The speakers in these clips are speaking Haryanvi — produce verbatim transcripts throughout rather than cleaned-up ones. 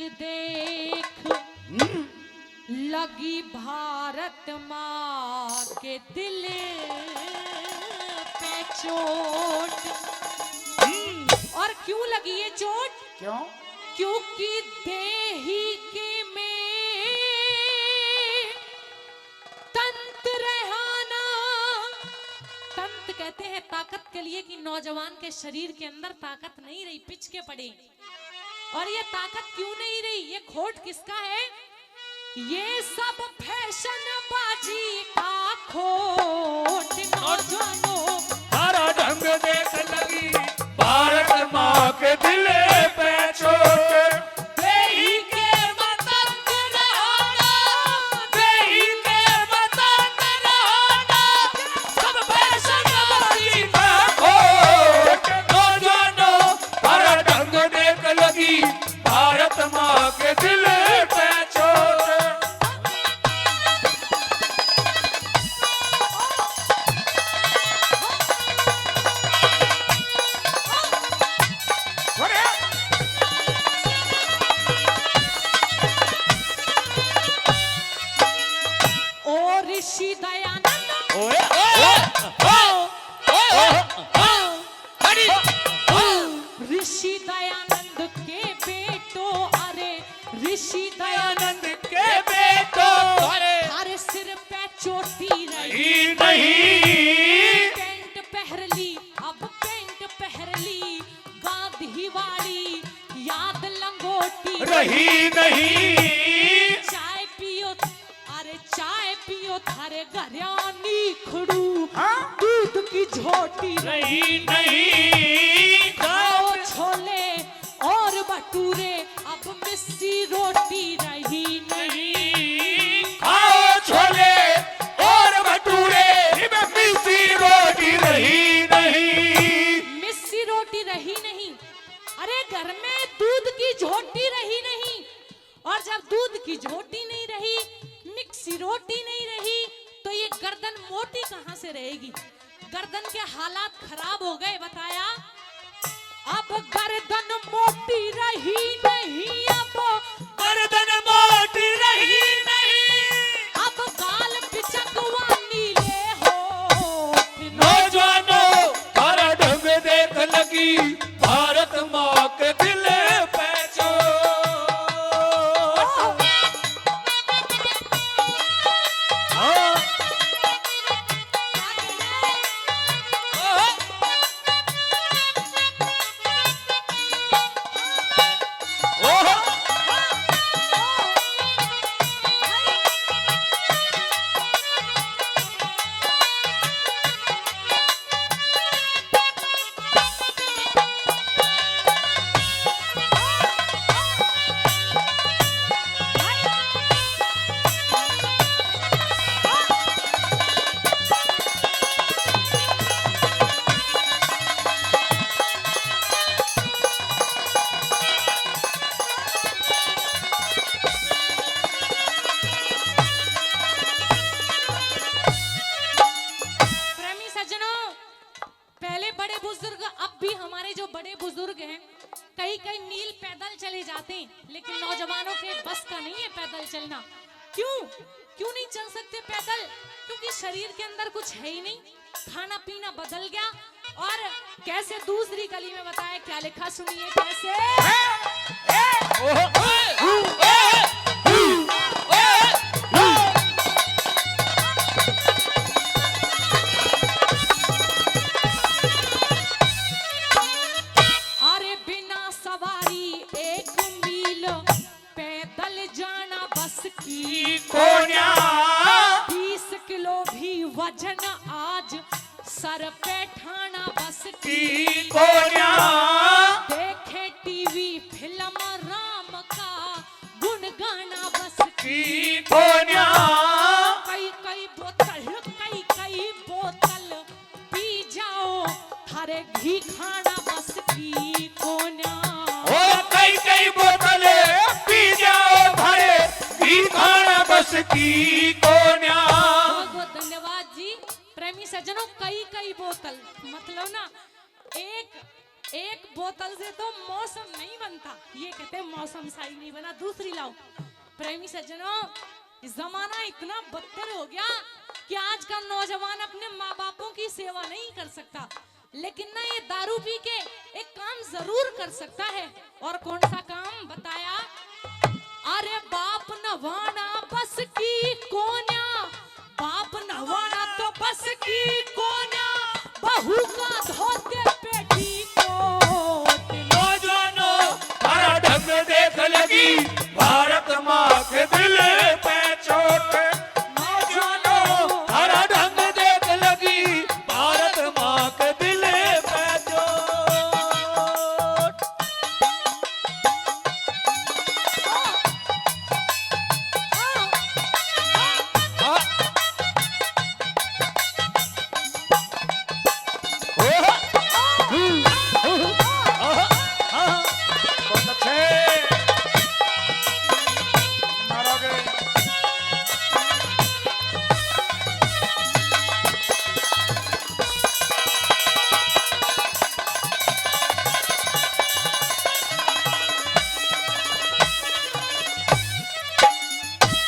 देख लगी भारत माँ के दिल पे चोट। और क्यों लगी ये चोट? क्यों? क्योंकि देही के में तंत रहाना। तंत कहते हैं ताकत के लिए कि नौजवान के शरीर के अंदर ताकत नहीं रही, पिचके पड़े। और ये ताकत क्यों नहीं रही? ये खोट किसका है? ये सब फैशन बाजी का खोट। नौजवानों, थारा ढंग देख लगी भारत माँ के दिल पे चोट। देही के मतंग रहाना, देही के मतंग रहाना, सब फैशन बाजी का खोट। नौजवानों, थारा ढंग देख लगी भारत माँ के दिल पे चोट। ओ ऋषि दयानंद, ओए, ओए, ओए, ओए, ओए, ओए, ओए। अरे, हाँ। ऋषि दयानंद के बेटो, अरे ऋषि दयानंद के बेटो, अरे थारे सिर पे चोटी रही रही नहीं। पैंट पहर ली, अब पैंट पहर ली, गांधी वाली याद लंगोटी रही नहीं। चाय पियो, अरे चाय पियो थारे घरानी खड़ू, हाँ? दूध की झोटी रही नहीं। खाओ छोले और भटूरे, अब मिस्सी रोटी रही नहीं। खाओ छोले और भटूरे, इब मिस्सी रोटी रही नहीं। मिस्सी रोटी रही नहीं। अरे घर में दूध की झोटी रही नहीं। और जब दूध की झोटी नहीं रही, मिक्सी रोटी नहीं रही, तो ये गर्दन मोटी कहाँ से रहेगी? गर्दन के हालात खराब हो गए। बताया, अब गर्दन मोटी रही नहीं, अब गर्दन मोटी रही नहीं। अब गाल पिचकवा नीले हो। नौजवानों, थारा ढंग देख लगी भारत माँ के दिल पे चोट। हाँ। ओहो। प्रेमी सज्जनों, पहले बड़े बुजुर्ग, अब भी हमारे जो बड़े बुजुर्ग हैं, कई कई मील पैदल चले जाते हैं, लेकिन नौजवानों के बस का नहीं है पैदल चलना। क्यों, क्यों नहीं चल सकते पैदल? क्योंकि शरीर के अंदर कुछ है ही नहीं, खाना पीना बदल गया। और कैसे दूसरी गली में बताया, क्या लिखा, सुनिए कैसे। अरे बिना सवारी एक मील पैदल जाना बस की कोन्या। बीस किलो भी वजन आज सर पे ठाना बस की कोन्या। देखे टीवी फिल्म राम का गुण गाना बस की कोन्या। कई कई बोतल, कई कई बोतल पी जाओ, थारे घी खाना बस की कोन्या। ओ कई कई बोतल पी जाओ, थारे घी खाना बस की कोन्या। बहुत बहुत धन्यवाद जी। प्रेमी सज्जनों, कई कई बोतल, मतलब ना, एक एक बोतल बोतल से तो मौसम नहीं बनता, ये कहते मौसम सही नहीं बना, दूसरी लाओ। प्रेमी सज्जनों, जमाना इतना बदतर हो गया कि आज का नौजवान अपने माँ बापों की सेवा नहीं कर सकता, लेकिन ना ये दारू पी के एक काम जरूर कर सकता है। और कौन सा काम बताया? अरे बाप नवाना बस की कोन्या, बाप नवाना तो बस की कोन्या, बहू का धोते पेटी कोट। नौजवानों, हरा ढंग देख लगी भारत माँ के दिल पे चोट। नौजवानों, हरा ढंग देख लगी भारत माँ के दिल पे चोट। बहुत अच्छे। नारा के।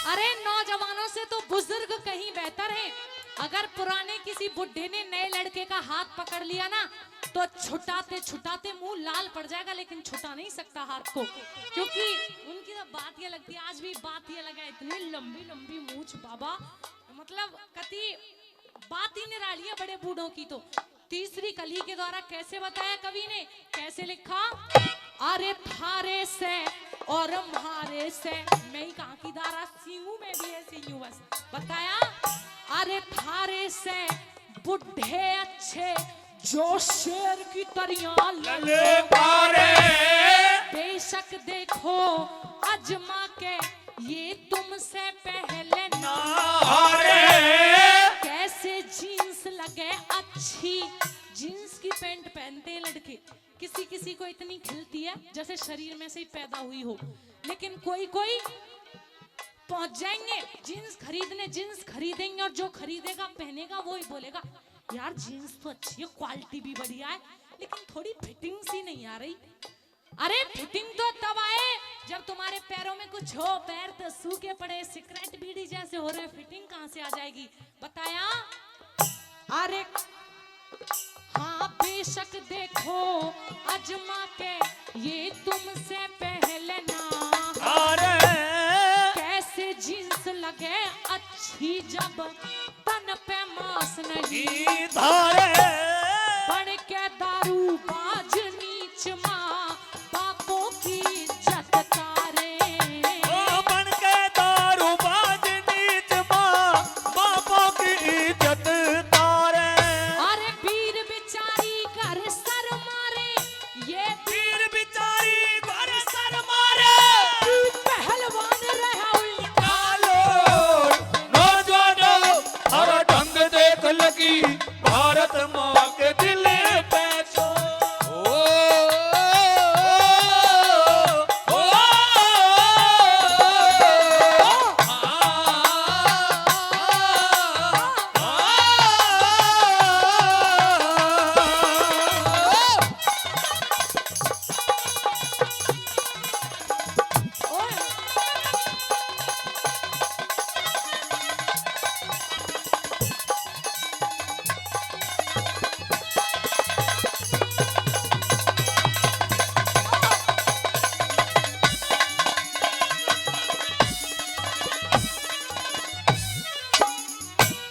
अरे, नौजवानों से तो बुजुर्ग कहीं बेहतर हैं। अगर पुराने किसी बुढ़े ने नए लड़के का हाथ पकड़ लिया ना, तो छुटाते छुटाते मुंह लाल पड़ जाएगा, लेकिन छुटा नहीं सकता हाथ को, क्योंकि उनकी तो बात ये लगती है, आज भी बात ये लगा, इतनी लंबी लंबी मूछ बाबा, मतलब कति बात ही निराली है बड़े बूढ़ों की। तो तीसरी कली के द्वारा कैसे बताया कवि ने, कैसे लिखा? अरे थारे से और म्हारे से, मैं ही कहाँ की धारा, सींगू में भी ऐसे यूं बस बताया। अरे थारे से बुढ़े अच्छे, जो शेर की तरियां ललकारे। बेशक देखो आजमा के ये तुमसे पहले ना हारे। कैसे जींस लगे अच्छी, जींस की पैंट पहनते हैं लड़के, किसी किसी को इतनी खिलती है जैसे शरीर में से ही पैदा हुई हो, लेकिन कोई कोई पहुंच जाएंगे जींस खरीदने, जींस खरीदेंगे और जो खरीदेगा पहनेगा वो ही बोलेगा, यार जींस तो अच्छी है, क्वालिटी भी बढ़िया है, लेकिन थोड़ी फिटिंग सी नहीं आ रही। अरे फिटिंग तो तब आए जब तुम्हारे पैरों में कुछ हो, पैर तो सूखे पड़े, सिगरेट बीड़ी जैसे हो रहे, फिटिंग कहाँ से आ जाएगी? बताया। अरे हाँ बेशक देखो आजमा के ये तुमसे पहले ना। अरे कैसे जींस लगे अच्छी जब तन पे मांस नहीं धारे। बन के दारू बाज नीच माँ बापों की इज्जत तारे। ओ बन के दारू बाज नीच माँ बापों की इज्जत तारे। अरे वीर बिचारी घर सर मारे, ये वीर बिचारी घर सर मारे। तू पहलवान रहा उल्टा लोर। नौजवानों, हर ढंग देख लगी भारत माँ के दिल पे चोट। ओ, ओ, ओ,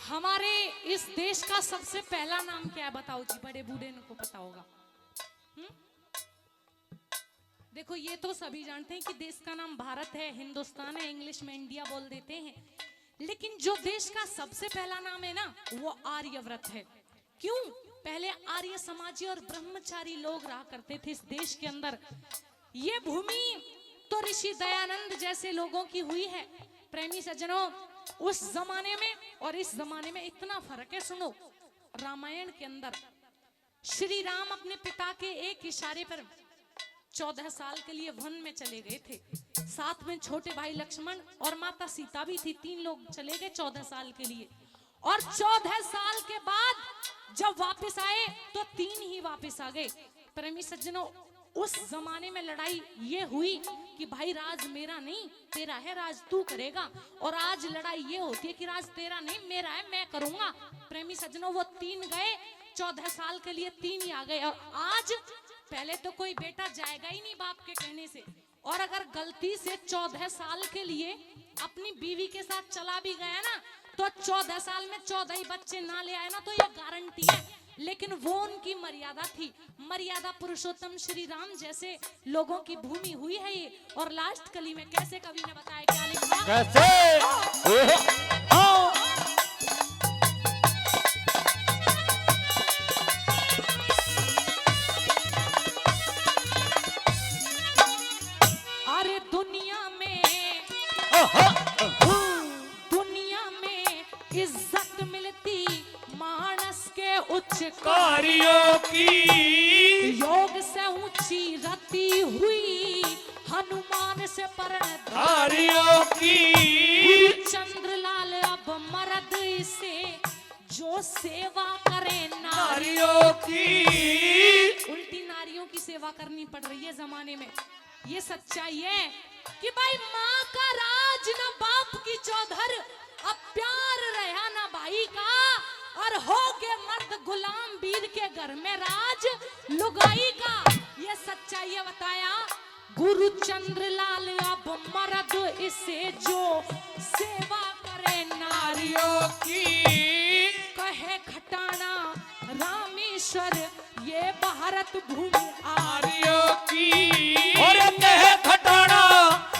हमारे इस देश का सबसे पहला नाम क्या है, बताओ जी, बड़े बूढ़े इनको पता होगा। हम्म? देखो, ये तो सभी जानते हैं कि देश का नाम भारत है, हिंदुस्तान है, इंग्लिश में इंडिया बोल देते हैं, लेकिन जो देश का सबसे पहला नाम है ना, वो आर्यव्रत है। क्यों? पहले आर्य समाजी और ब्रह्मचारी लोग रहा करते थे इस देश के अंदर। ये भूमि तो ऋषि दयानंद जैसे लोगों की हुई है। प्रेमी सज्जनों, उस जमाने में और इस जमाने में इतना फर्क है। सुनो, रामायण के अंदर श्री राम अपने पिता के एक इशारे पर चौदह साल के लिए वन में चले गए थे। साथ में छोटे भाई लक्ष्मण और माता सीता भी थी। तीन लोग चले गए चौदह साल के लिए, और चौदह साल के बाद जब वापस आए तो तीन ही वापस आ गए। प्रेमी सज्जनों, उस जमाने में लड़ाई ये हुई कि भाई, राज मेरा नहीं, तेरा है, राज तू करेगा। और आज लड़ाई ये होती है कि राज तेरा नहीं, मेरा है, मैं करूंगा। प्रेमी सज्जनों, वो तीन गए, चौदह साल के लिए तीन ही आ गए। और आज, पहले तो कोई बेटा जाएगा ही नहीं बाप के कहने से, और अगर गलती से चौदह साल के लिए अपनी बीवी के साथ चला भी गया ना, तो चौदह साल में चौदह ही बच्चे ना ले आए ना, तो ये गारंटी है। लेकिन वो उनकी मर्यादा थी, मर्यादा पुरुषोत्तम श्री राम जैसे लोगों की भूमि हुई है ये। और लास्ट कली में कैसे कवि ने बताया, क्या लिखा? कैसे? ओहो, आओ। अरे दुनिया में, ओहो, दुनिया में इज्जत मिलती मानस के उच्च कार्यों की। योग से ऊंची रति हुई हनुमान से पर धारियों की। चंद्रलाल अब मर्द इसे जो सेवा करे नारी। नारियों की। उल्टी नारियों की सेवा करनी पड़ रही है जमाने में। ये सच्चाई है कि भाई, माँ का राज ना बाप की चौधर, अब प्यार रहा ना भाई का, और हो के मर्द गुलाम वीर के घर में राज लुगाई का। ये सच्चाई है, बताया गुरु चंद्रलाल अब मर्द इसे जो सेवा करे नारी। नारियों की। कहे खटाना रामेश्वर ये भारत भूमि आ नारियों की। और कहे खटाना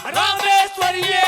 रामेश्वर ये